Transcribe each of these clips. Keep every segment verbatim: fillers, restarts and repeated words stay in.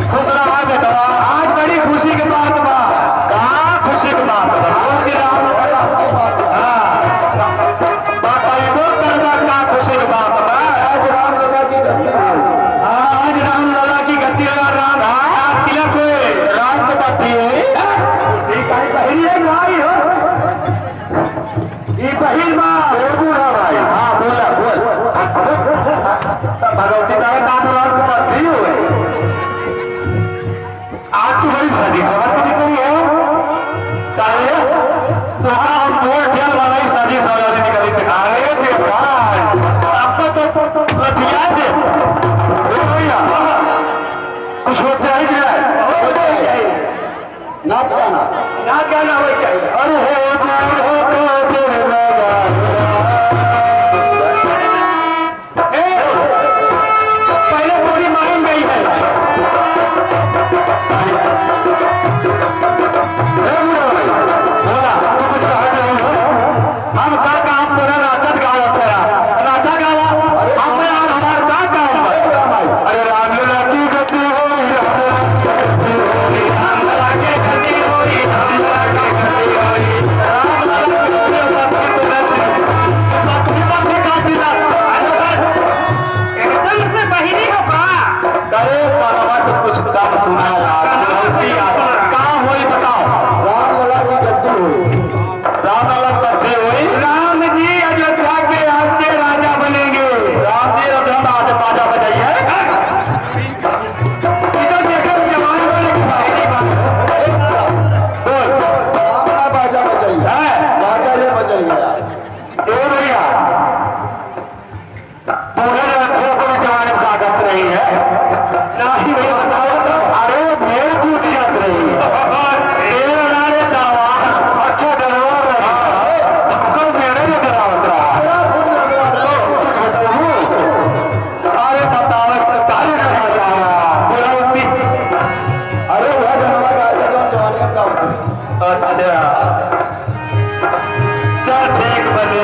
खुश रहा बेटवा, आज बड़ी खुशी के बात बा। का खुशी के बात बा? आज राम लला की बात बा। हाँ। बताइबो करबा का खुशी के बात बा। आज राम लला की गद्दी हो। हाँ, आज राम लला की गद्दी हो, राम, हाँ, तिलक होए। राम के बात ही है। ई काहे बहिरी है, नाई हो। ई बहिर बा। ए बूढ़ा भाई, हाँ, बोला, बोल। भगवती दादा का तो राम के बात नहीं हुए। आज तू बड़ी सजी सवारी निकली है। साले, तुम्हारा हम दो ठेल वाला ही सजी सवारी निकली दिखा रहे थे भाई। अब तो लठिया दे। ए भैया, कुछ हो जाए कि नहीं? नाच गाना। नाच गाना होए चाहिए। अरे हो बूढ़ो को दिल लगा। ए, पहले पूरी माइन गई है। ए, बूढ़ो भाई, बोला, तू कुछ कहा नहीं हो? हम का काम तोरा नाचत गावत है? नाचा गावा। हम यार, हमार का काम बा? अरे राम लला की गद्दी होई, राम लला की गद्दी होई, राम लला की गद्दी होई, राम लला की गद्दी होई, राम लला की गद्दी होई। एकदम से बहिरी हो का? अरे बाबा से कुछ कम सुना यार, गलती यार। का होई बताओ? राम लला की गद्दी होई। राम अलग बद्धी हुई। राम जी अयोध्या के आज से राजा बनेंगे। राम जी अयोध्या में आज बाजा बजाइए। इधर देखो, जवान बोले कि भाई नहीं बात। बोल। राम ना बाजा बजाइए। हैं? बाजा ये बजाइए यार। ए भैया, बूढ़े रखो कोई जवान ताकत नहीं है। नाही भाई बताओ तो। अरे भेड़ कूद जात रही है। ए अरे दावा, अच्छा डरवा रहा है। हमको भेड़े ने डरावत रहा है। अरे बताओ तो तारे नहीं जावा। बोला उतनी। अरे वह जनवा का आइडिया तो जवानी में का होता है। अच्छा। चल ठीक बने,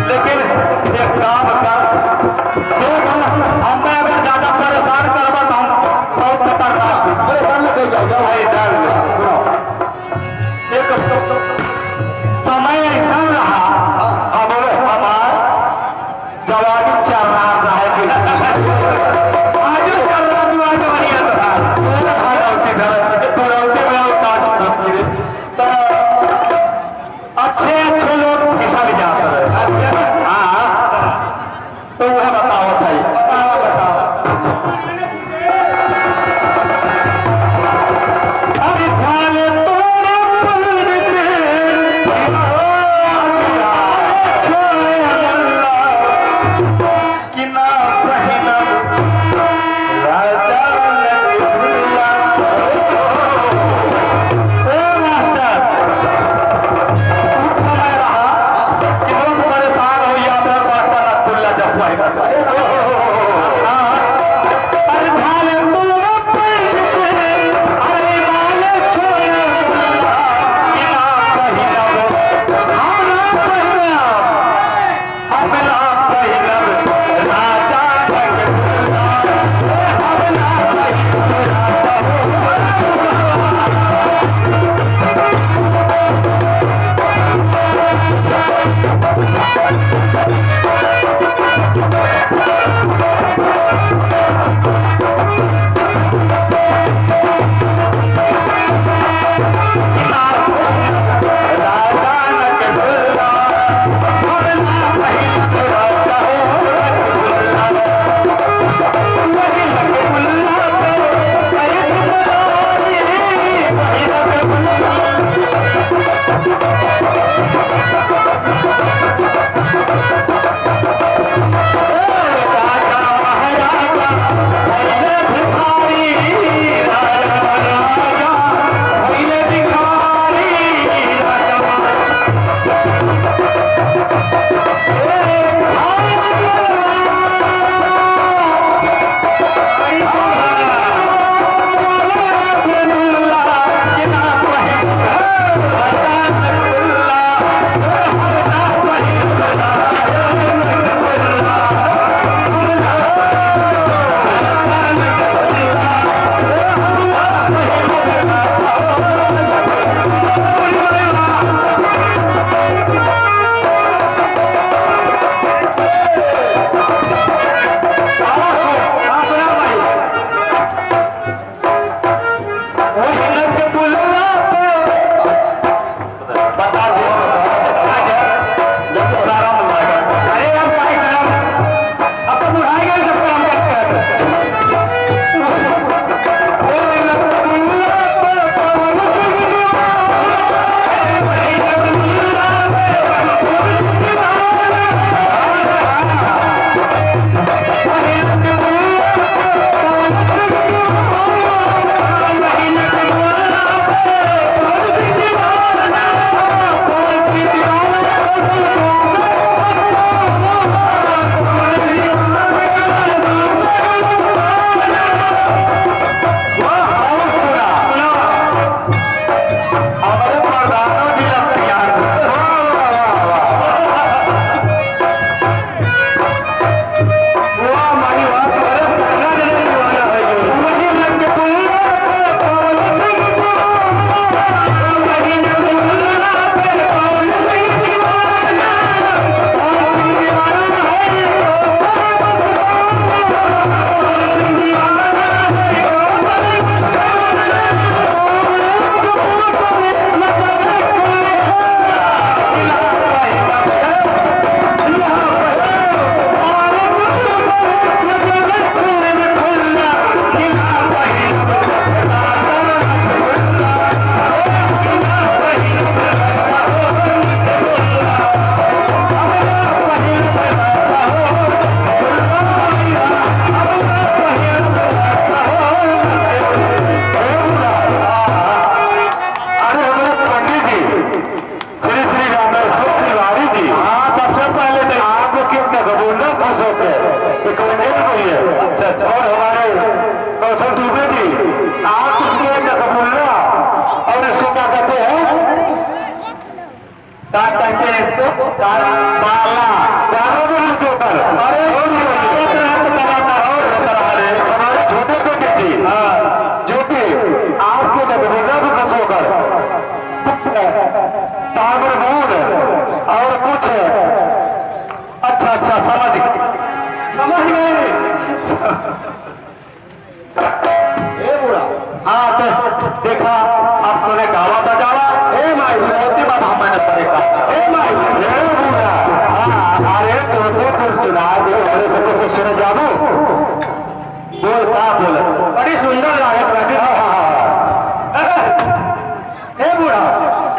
लेकिन एक काम कर, देख हम, हमें अगर ज्यादा परेशान करबा तो हम बहुत खतरनाक। अरे डर लग जाएगा। भाई डर लग। एक समय ऐसा रहा, अब हमार जवानी चर्रा रहा है कि आज चर्रा जुआ जवानी है तो है। तू रहा गलती धर, तू गलती में और काज करती रे। तो अच्छे अच्छे लोग फिसल जाते रहे। हाँ, हाँ। तो वह बताओ भाई, बताओ, बताओ। अरे झाले तोरे पंडित, छोड़े अल्लाह। कि ना पहिनब राजा लंग झुल्ला। ए मास्टर, उस समय रहा कि लोग परेशान हो, याद रख, बड़का नकबुल्ला जब पहिनब। हाँ। अरे झाले तू न पहिनते, अरे माले छोड़े झुल्ला, कि ना पहिनब, हम ना पहिनब। हम ना पहिनब राजा रंग गुलाल, हम ना पहिनब राजा। ओके, एक और मेरा भाई है। अच्छा, अच्छा। और हमारे कौशल दुबे जी, आपके नकबुल्ला और इसको क्या कहते हैं? क्या कहते हैं इसको? का-, बाला। बाला भी हाथ ऊपर। अरे, और ये एक रात बाला का और होता रहा रे। हमारे छोटे बेटे जी, हाँ। जो कि आपके नकबुल्ला भी खुश होकर कुछ ताम्रमूल और कुछ अच्छा, अच्छा, समझ गए। समझ गए। ए बूढ़ा। हाँ, तो देखा, अब तूने गावा बजावा। ए माई। बहुत ही बात हम मैंने परे का। ए माई। ए बूढ़ा। हाँ, अरे, तो, तो कुछ सुना दे, हमरे सबको कुछ सुना जाबू। बोल, का बोलत? बड़ी सुंदर लागत बाटे। हाँ, हाँ, हाँ। ए बूढ़ा।